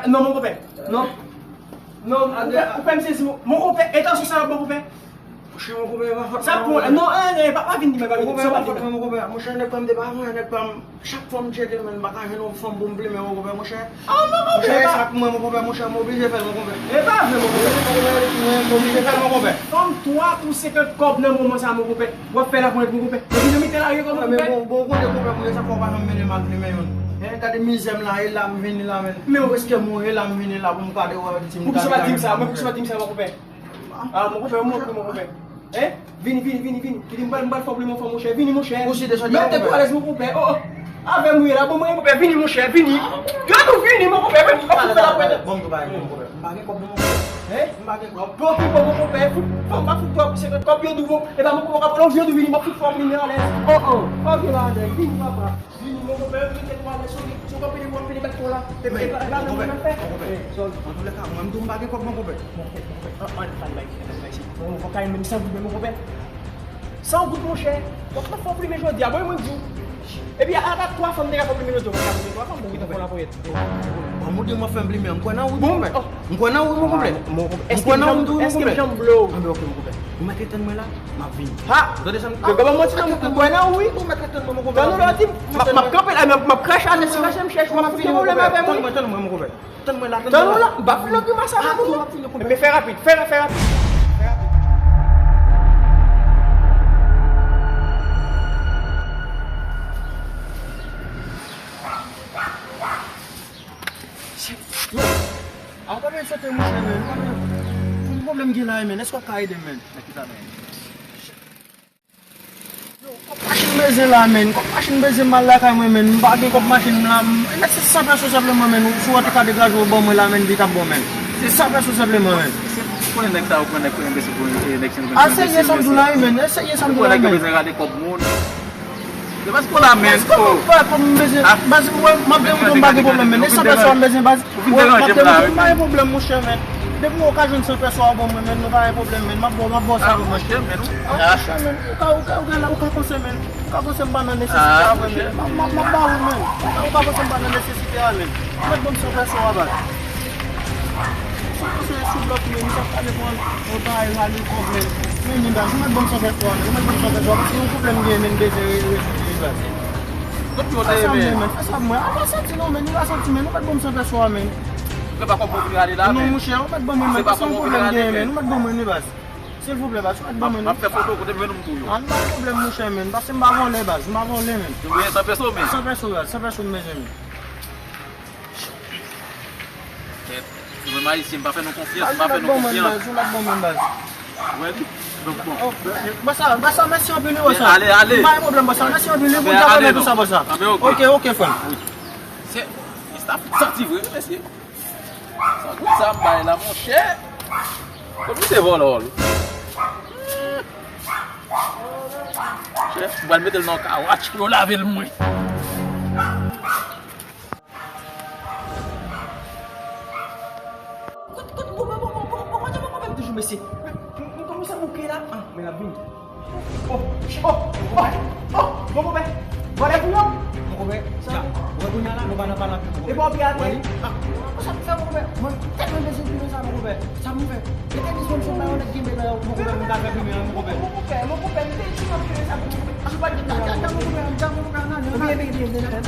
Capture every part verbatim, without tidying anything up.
Non, mon konpè. Non. Non, ou fè, ou fè m sezi, mon, mon konpè. Etansyon sa yo, mon konpè. Monchè, mon konpè, pa fòt mwen, mon konpè. Sa pou, non, non, non, pa, pa vin di mwen, pa vin di mwen, sa pa vin di mwen. Mon konpè, monchè, nèg pa m te pa vre, nèg pa m, chak fwa m tcheke l, men m pa ka jwenn yon fanm pou m plimen, mon konpè, monchè. Ah, mon konpè, monchè, e pa sa pou mwen, mon konpè, monchè, m oblije fè l, mon konpè. E pa vre, mon konpè. Mwen, m oblije fè l, mon konpè. Fanm twa pou senkant kòb nan moman sa, mon konpè. W ap fè la pou mwen, mon konpè. Epi nou mete lari ankò, mon konpè. Men bon, bon, kote konpè, pou sa fò pa janm mennen m al plimen youn. Hein, gade mizè m la, e la m vini la, men. Men prèske mouri, e la m vini la pou m gade wè ti m. Poukisa w pa di m sa? Men poukisa w pa di m sa, mon konpè? Ah, mon konpè, montre, mon konpè. Hein? Vini, vini, vini, vini. Kite m pral, m pral fè w plimen fanm, monchè. Vini, monchè. Ou si de sòti, monchè. Mete tou alèz, mon konpè. Oh, oh. Avè m ou ye la, bon, mwen, monchè, vini, monchè, vini. Gade ou vini, mon konpè, vini. Bon, m tou bay, mon konpè. M pa gen kòb, mon konpè. Hein? M pa gen kòb. Bon, ki bon, mon konpè, fout, fò m pa fout twa pou senkant kòb, yo dou, bon. E pa mon konpè, ka pran yon vye dou, vini, m ap fout fè w plimen alèz. Oh, oh. Fò vye la, alèz. Vini, papa. Vini, mon konpè, vini, tèt ou alèz, sou li. Sou konpè, li wè m vini bèt la. E, e, e, la, mon konpè, mon konpè. An tou lè ka, mwen, m tou, m pa gen kòb, mon konpè. Mon konpè, mon konpè. An, an, ann bay, ann bay, se. Bon, bon, kay menm san goud, mon konpè. San goud, monchè. W ap fè w plimen jodi a, bon, mwen di w. Epi, a, a, twa fanm te ka fè w plimen jodi a, w pa ka plimen twa fanm, bon, ou te pran laponyèt. Bon, ou di mwen fè m plimen, m kwè nan ou, mon konpè. M kwè nan ou, mon konpè. M kwè nan ou, mon konpè. Èske m janm vle w? Anben, ok, mon konpè. Ou mèt tann mwen la, m ap vini. Ha! Tande sa m. Yo, gaba manti nan, m kwè nan ou, wi. Ou mèt tann mwen, mon konpè. Tann ou la, di m, m ap, m ap kanpe la, m ap, m ap krache anèl, si w krache m chèch, w ap fè pwoblèm avè m, wi. Tann mwen, tann mwen, mon konpè. Tann mwen la, tann mwen la. Tann ou la, m pa fin nan grimas avè w, non. Men fè rapid, fè, fè rapid. Fè rapid. Yo, a pa byen sote mouche, men. Ki pwoblèm gen la, men? Èske w ka ede m, men? Nan ki sa, men? Yo, kòb machin bezwen la, men. Kòb machin bezwen m al lakay mwen, men. M pa gen kòb machin m la. M, men se san peso senpleman, men. Si w te ka degaje w ban mwen la, men, li t ap bon, men. Se san peso senpleman, men. Se pou nèg sa, ou pran nèg pou enbesil, pou nèg sa. A, serye sa m di w la, men. E serye sa m di w la, men. Ou pran nèg yo bezwen rale kòb moun. Se paske w la, men. Baz, kòman w fè pou m bezwen? Baz, mwen, m ap dewoute w, m pa gen pwoblèm, men. E san peso a m bezwen, baz. Ou fin deranje m la, wi. M pa gen pwoblèm, monchè, men. Depi w ka jwenn san peso a ban mwen, men, nou pa gen pwoblèm, men. M ap ba w, m ap ba w sa, men. Ah, monchè, men, ou ka, ou ka, ou ka, ou ka panse, men. Ou ka panse m pa nan nesesite a vre, men. M ap, m ap, m ap ba ou, men. Ou ka, ou ka panse m pa nan nesesite a, men. Ou mèt ban m san peso a, baz. Ou panse sou blòf, men, m t ap pale pou yon bagay rale kòb, men. Men, men, baz, ou mèt ban m san peso a, men. Ou mèt ban m san peso a, paske yon pwoblèm m gen, men, m bezwen re-, rezoud li, baz. Fè sa pou mwen, men. Fè sa pou mwen. A pa santi non, men. Li pa santi, men. Ou mèt ban m san peso a, men. Ou pa konprann pou rale la, men. Non, monchè, ou mèt ban mwen, men. Se pa konprann pou rale, men. Ou mèt ban mwen, wi, baz. Silvouplè, baz, ou mèt ban mwen, wi. M ap fè foto kote m jwenn ou m tou yo. A, pa gen pwoblèm, monchè, men. Paske m pa vòlè, baz. M pa vòlè, men. Ou gen san peso, men. San peso, baz. San peso m bezwen, men. Kèt. Nou menm Ayisyen, m pa fè nou konfyans, m pa fè nou konfyans. Ou mèt ban mwen, baz, ou mèt ban mwen, baz. Wè li? Donk, bon. Oh, baz sa, baz sa, mèsi anpil, wi, baz sa. Ale, ale. M pa gen pwoblèm, baz sa, mèsi anpil, wi, Bondye ap pèmèt ou sa, baz sa. Anben, ok. Ok, ok, frè m. Wi. Se, li sa fout santi vre, wi, mesye. Sa gout sa m bay la, monchè. Kòm li se vòlò, wi. Monchè, m pral mete l nan kawach pou yo lave l mwen. Kout, kout, bon, bon, bon, bon, bon, bon, bon, bon, bon, toujou, mesye. M, m, m kòmanse bouke la. Ah, men l ap vini. Oh, oh, oh, oh, bon, bon, ben, vòlè pou yo. Mon konpè, sa, wè kounye a la, nou pa nan pale anpil, mon konpè. E bon, pi atè. Wè li? Ah, sa m fè, mon konpè. Mwen tèlman bezwen pi sa, mon konpè. Sa m fè. Mete dis mwen sou mwen, nèg genbe nan yo, mon konpè, m ka fè pi men, mon konpè. Mon konpè, mon konpè, m te di m ap fè sa pou ou. Ou pa di, ta, ta, ta, mon konpè, ta, mon konpè, nan, nan. Byen, byen, byen, byen.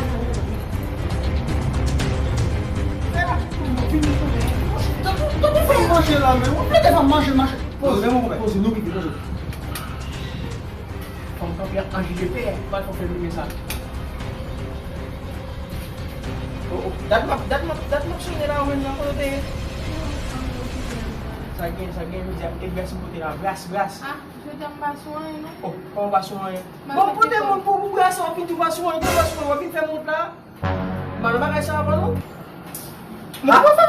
Tankou, tankou fè m manje la, men. Ou plede fè m manje, manje. Poze, mon konpè. Poze, nou kite, poze. Fò m kanpe ak anji de pè, pa fò fè plimen sa. Oh, oh. Dat m ap, dat m ap, dat m ap sonnen la, ou menm nan kote w te ye? Sa gen, sa gen, jodi a, e bès m pote la, bras, bras. Ah, jodi a m pa sou anyen, non. Oh, kòman w pa sou anyen? Bon, pote moun pou, pou bras ou, w ap vin di w pa sou anyen, w ap vin fè m wont la. Mal bagay sa avan nou. Mon konpè,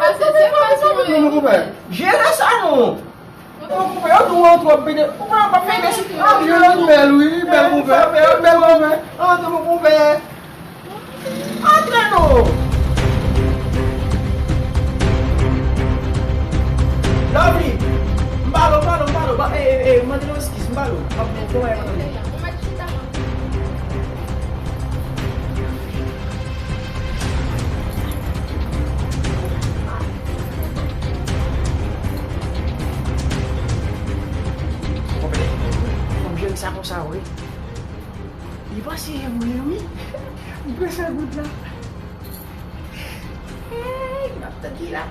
mon konpè. Jere sa non. Mon konpè, yo nou an twòp pede. Ou pa pa pede si. Ah, li bèl, wi, li bèl, konpè, bèl, bèl, konpè. Antre, mon konpè. Antre non. Lovely. M ba l, m ba l, m ba l. Ba, eh, eh, eh, mande nou eskiz, m ba l. Ap bon, bon, eh, madam. Ou mèt chita. Sa konsa vre. Li panse e vre wi. M pran sa goud la. Hey, m ap tann li la.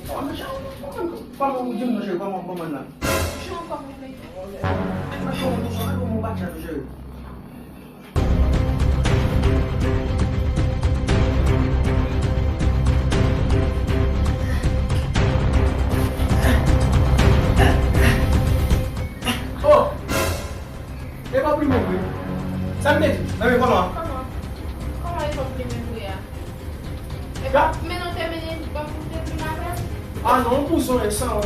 Kòman ou di m non cheri, kòman kòman la? Jan kòman ou vle. Mwen cheri, mwen cheri. Oh! E pa plimen vre. Sa m te di? Nan men kòman? Kòman? Kòman e pa plimen vre a? E pa plimen nan te mennen ban pou te vin avè l? Ah non, pou son e san.